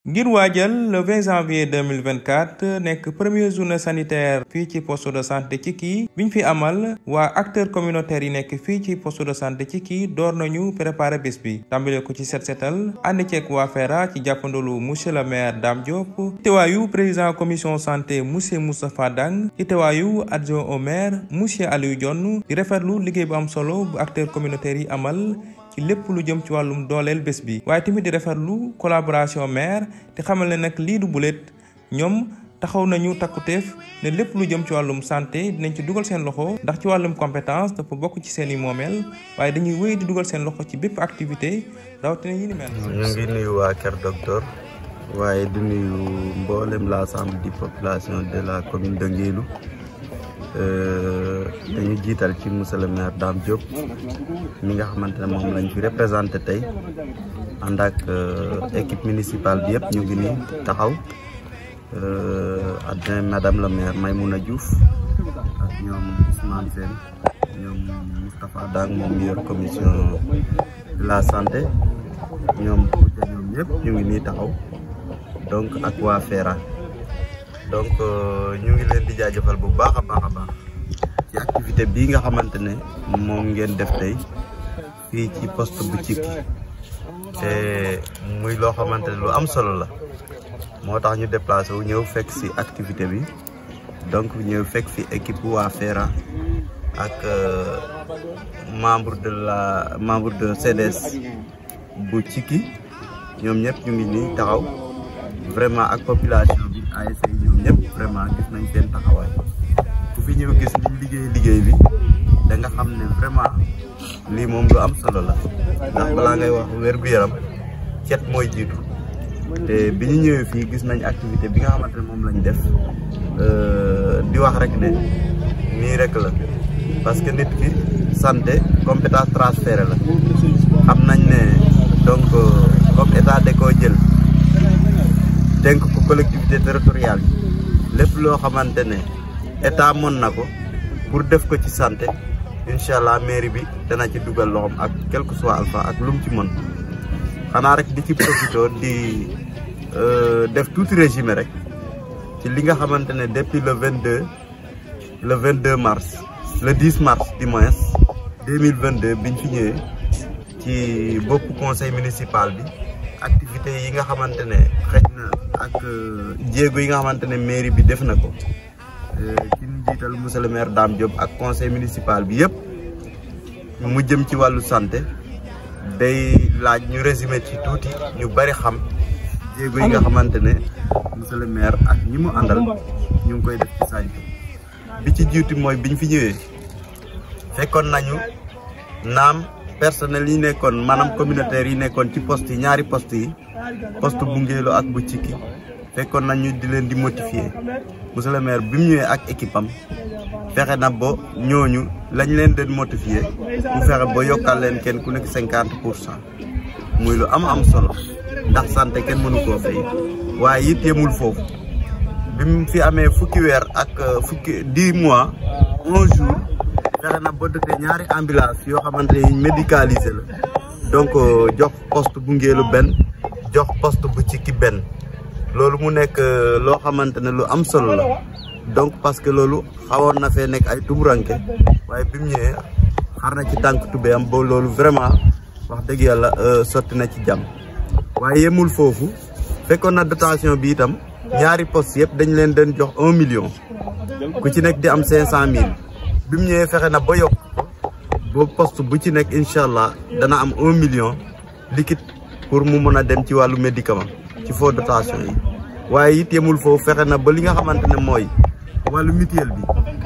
ngir waajal le 20 janvier 2024 nekk première journée sanitaire fii ci poste de santé Cikki biñ fi amal waa acteurs communautaires yi nekk fii ci poste de santé Cikki door nañu préparer bés bi tàmbale ko ci set setal ànd ceeg waa FERA ci jàppandalu monsieur le maire Dame Diop ci teewaayu président commission santé monsieur Moustapha Dang ci teewaayu adjoint au maire monsieur Aliou Dione di rafetlu liggéey bu am solo bu acteurs communautaires yi amal ci lépp lu jëm ci wàllum dooleel bés bi waaye tamit di rafetlu collaboration maire te xamal ne nag lii du bulet ñoom taxaw nañu takkuteef ne lépp lu jëm ci wàllum santé dinañ ci dugal seen loxo ndax ci wàllum compétence dafa bokk ci seen i moomeel waaye dañuy wéy di dugal seen loxo ci bépp activité rawatina yi ni mel. ñu ngi nuyu waa Kër Docteur waaye di nuyu mboolem l'ensemble di population de la commune de Ngélu dañu jiital ci monsieur le maire Dame Diop mi nga xamante ne moom lañ fi représenté tey ànd ak équipe municipale bi yëpp ñu ngi nii taxaw adjoint madame la maire Maymouna Diouf ak ñoom Ousmane Sène ñoom Moustapha Dang moom mi yor commission de la santé ñoom ñëpp ñu ngi nii taxaw donc ak waa FERA donc ñu ngi leen di jaajëfal bu baax a baax ci activité bii nga xamante ne moom ngeen def tey fii ci poste bu Cikki te muy loo xamante ne lu am solo la moo tax ñu déplacé wu ñëw fekk si activité bi donc ñëw fekk fi équipe waa FERA ak membre de CDS bu Cikki ñoom ñëpp ñu ngi nii taxaw vraiment ak population bi ASC ñoom ñëpp vraiment gis nañ seen taxawaay ku fi ñëw gis liñ liggéey bi da nga xam ne vraiment lii moom lu am solo la ndax balaa ngay wax wér-gu-yaram cet mooy jiitu te bi ñu ñëwee fii gis nañ activité bi nga xamante ne moom lañ def di wax rek ne nii rek la parce que nit ki santé compétence transférée la xam nañ ne donc comme état da koo jël dénk ko collectivité territoriale yi lépp loo xamante ne état mën na ko pour def ko ci santé incha allah mairie bi dana ci dugal loxoom ak quel que soit alpha ak lu mu ci mën xanaa rek di ci profité di def tuuti régime rek ci li nga xamante ne depuis le 22 mars le 10 mars du moins 2022 biñ fi ñëwee ci bopp conseil municipal bi activité yi nga xamante ne xëj na ak jéego yi nga xamante ne mairie bi def na ko ci njiital monsieur le maire Dame Diop ak conseil municipal bi yëpp mu jëm ci wàllu santé day laaj ñu résumé ci tuuti ñu bari xam jéego yi nga xamante ne monsieur le maire ak ñi mu àndal ñu ngi koy def ci santé bi ci jiitu mooy biñ fi ñëwee fekkoon nañu naam personnel yi nekkoon maanaam communautaire yi nekkoon ci poste yi ñaari poste yi poste bu Ngélo ak bu Cikki fekkoon nañu di leen di motiver monsieur le maire bi mu ñëwee ak équipe am fexe na ba ñooñu lañ leen doon motiver mu fexe ba yokkal leen kenn ku nekk 50% muy lu am solo ndax santé kenn mënu koo fay waaye it yemul foofu bi mu fi amee fukki weer ak 10 mois 11 jours fexe na ba dëkkee ñaari ambulance yoo xamante ne médicalisé la donc jox poste bu Ngélo benn jox poste bu Cikki benn loolu mu nekk loo xamante ne lu am solo la donc parce que loolu xawoon na fee nekk ay tumuranke waaye bi mu ñëwee xar na ci tànk tubéyam ba loolu vraiment wax dëgg yàlla sotti na ci jàmm waaye yemul foofu fekkoon na dotation bi itam ñaari poste yëpp dañ leen doon jox 1 million ku ci nekk di am 500 000 bi mu ñëwee fexe na ba yokk ba poste bu ci nekk incha allah dana am 1 million liquide pour mu mën a dem ci wàllu médicament ci faux dotation yi waaye it yemul foofu fexe na ba li nga xamante ne mooy wàllu mutuelle bi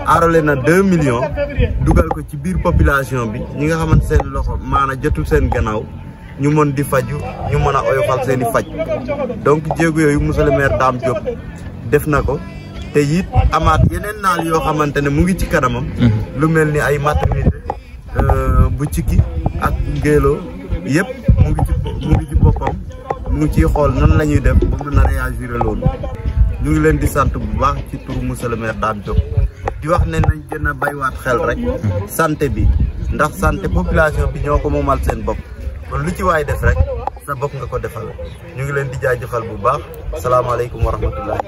aarale na 2 millions dugal ko ci biir population bi ñi nga xamante seen loxo maanaam jotul seen gannaaw ñu mën di faju ñu mën a oyofal seen i faj donc jéego yooyu monsieur le maire Dame Diop def na ko te it amaat yeneen naal yoo xamante ne mu ngi ci kanamam lu mel ni ay maternité bu Cikki ak Ngélo yëpp mu ngi ci boppam mu ngi ciy xool nan la ñuy def ba mën a réagir loolu ñu ngi leen di sant bu baax ci turu monsieur le maire Dame Diop di wax ne nañ gën a baywaat xel rek santé bi ndax santé population bi ñoo ko moomal seen bopp kon lu ci waay def rek sa bopp nga ko defal ñu ngi leen di jaajëfal bu baax salaamaaleykum wa rahmatullahi